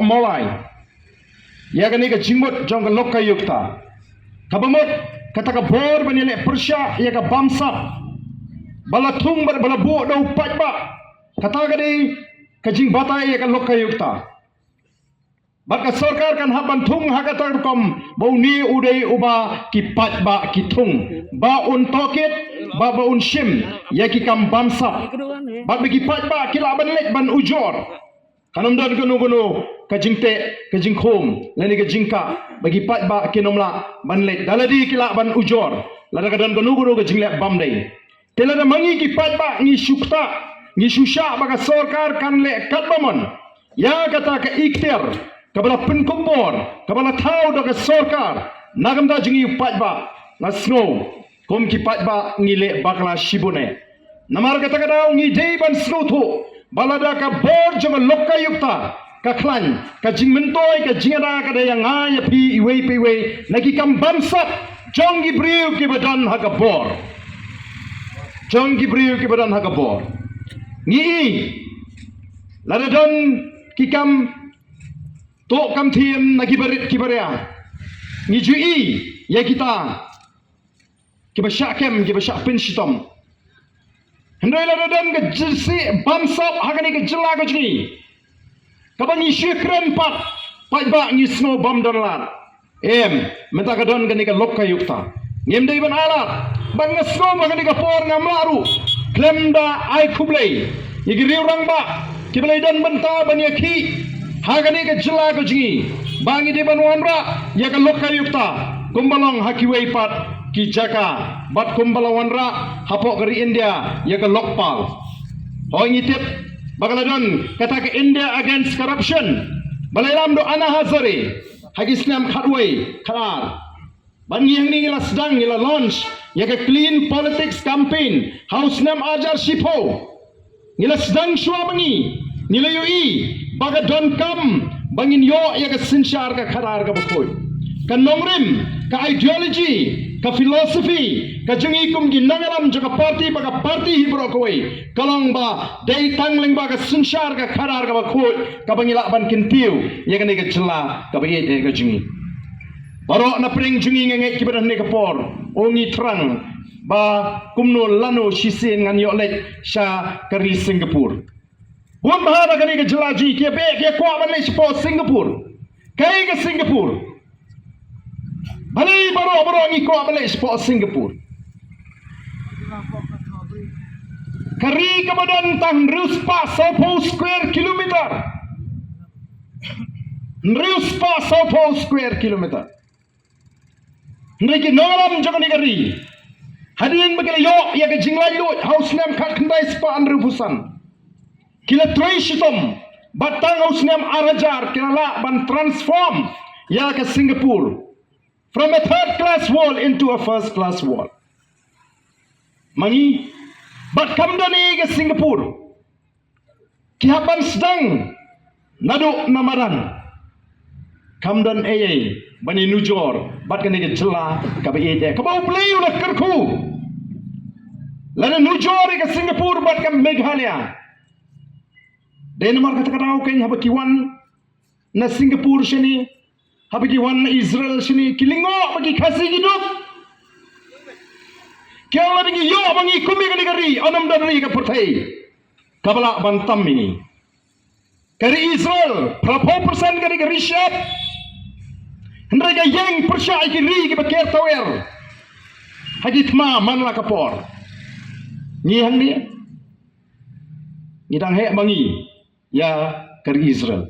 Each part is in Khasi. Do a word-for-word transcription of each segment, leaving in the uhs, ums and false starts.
Mawlai ïa kane ka jingmut jong ka Lokayukta. Kaba mut kata ka bor ban ïaleh pyrshah ïa ka bamsap ba la thung bad ba la buh da u paidbah. Kata ka dei ka jingbatai ïa ka Lokayukta. Bad ka sorkar kan hap ban thung ha kata ka rukom ba une u dei uba ki paidbah ki thung, ba un tohkit, ba ba un shim ïa ki kam bamsap. Bad ba ki paidbah ki lah ban leit ban ujor. Kan ym don kano kano ka jingteh, ka jingkhum lane ka jingkah, ba ki paidbah kin ym lah ban leit, da lade ki lah ban ujor lada ka don kano kano ka jingleh bym dei. Te lada ma ngi ki paidbah ngi shu ktah, ngi shu shah ba ka sorkar kan leh katba mon ïa kata ka ikhtiar kaba la pynkup bor, kaba la thaw da ka sorkar na ka bynta jong ngi u paidbah, nga sngew kum ki paidbah ngi leh bakla shibun eh. Namar kata ka daw ngi dei ban sngewthuh ba lada ka bor jong ka Lokayukta ka khlaiñ, ka jingmyntoi, ka jingada ka dei ïa nga ïa phi iwei pa iwei na ki kam bamsap jong ki briew kiba don ha ka bor. Jong ki briew kiba don ha ka bor. Ngi i lada don ki kam tuh kam thiem na ki barit ki baria, ngi ju i ïa kita kiba shah kem, kiba shah pynshitom. Hynrei lada don ka jingïaseng bamsap ha kane ka jylla ka jong ngi kaba ngi shu kren pat, paidbah ngi sngew bym don lad. Em, mynta ka don kane ka Lokayukta, ngim dei ban ai lad. Bad nga sngew ba kane ka por ngam lah ruh khlem da ai khublei ïa ki riew rangbah kiba la don bynta ban ïakhih ha kane ka jylla ka jong ngi, ba ngi dei ban wanrah ïa ka Lokayukta kumba long ha kiwei pat ki jaka, bad kumba la wanrah hapoh ka ri India ïa ka Lokpal. Hooid, ngi tip ba ka la don kata ka India Against Corruption ba la ïalam da u Anna Hazare ha ki snem khatwei khatar. Bad ngi hangne ngi la sdang, ngi la launch ïa ka Clean Politics Campaign ha u snem arhajar shiphew. Ngi la sdang shuwa ba ngi, ngi la ïohi ba ka donkam ba ngin ïoh ïa ka synshar ka khadar kaba khuid. Ka nongrim, ka ideology, ka philosophy ka jong ngi kum ki nongïalam jong ka party bad ka party hi baroh kawei ka long ba dei tang lyngba ka synshar ka khadar kaba khuid kaba ngi lah ban kyntiew ïa kane ka jylla kaba ïeit ka jong ngi. Baroh na pdeng jong ngi nga ngeit kiba don ha kane ka por, u ngi thrang ba kumno lano shisien ngan ïoh leit sha ka ri Singapore. Bun bha na kane ka jylla jong ngi ki ïa beh, ki ïa kwah ban leit shapoh Singapore. Kaei ka Singapore? Balei baroh baroh ngi kwah ban leit shapoh Singapore? Ka ri kaba don tang hynriew spah sawphew square kilometer. Hynriew spah sawphew square kilometer. Hynrei ki nongïalam jong kane ka ri, hadien ba ki la ïoh ïa ka jinglaitluid ha u snem khatkhyndai spah hynriewphew san, ki la trei shitom bad tang ha u snem arhajar ki la lah ban transform ïa ka Singapore from a third class world into a first class world. Ma ngi, bad kam don ei ka Singapore. Ki hap ban sdang naduh na madan. Kam don ei ei ban ïanujor bad kane ka jylla kaba ïeit, kaba U Blei u la kyrkhu. Lada nujor ïa ka Singapore bad ka Meghalaya. Dei namar kata ka daw kein haba ki wan na Singapore shane, haba ki wan na Israel shane, ki lyngngoh ba ki Khasi ki duk. Ki ong lada ngi ïoh ba ngi kum ïa kane ka ri, yn ym don ri ha ka pyrthei kaba lah ban tam ïa ngi. Ka ri Israel, phraphew percent ka dei ka ri shyiap. Hynrei ka ïeng pyrshah ïa ki ri kiba ker tawiar ha ki thma man la ka por. Ngi hangne ngi dang heh ma ngi ïa ka ri Israel.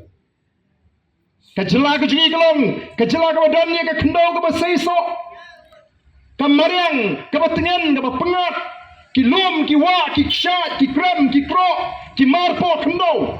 Ka jylla ka jong ngi ka long ka jylla kaba don ïa ka khyndew kaba seisoh. Ka mariang kaba tngen kaba pyngngad. Ki lum, ki wah, ki kshaid, ki krem, ki kroh, ki marpoh khyndew.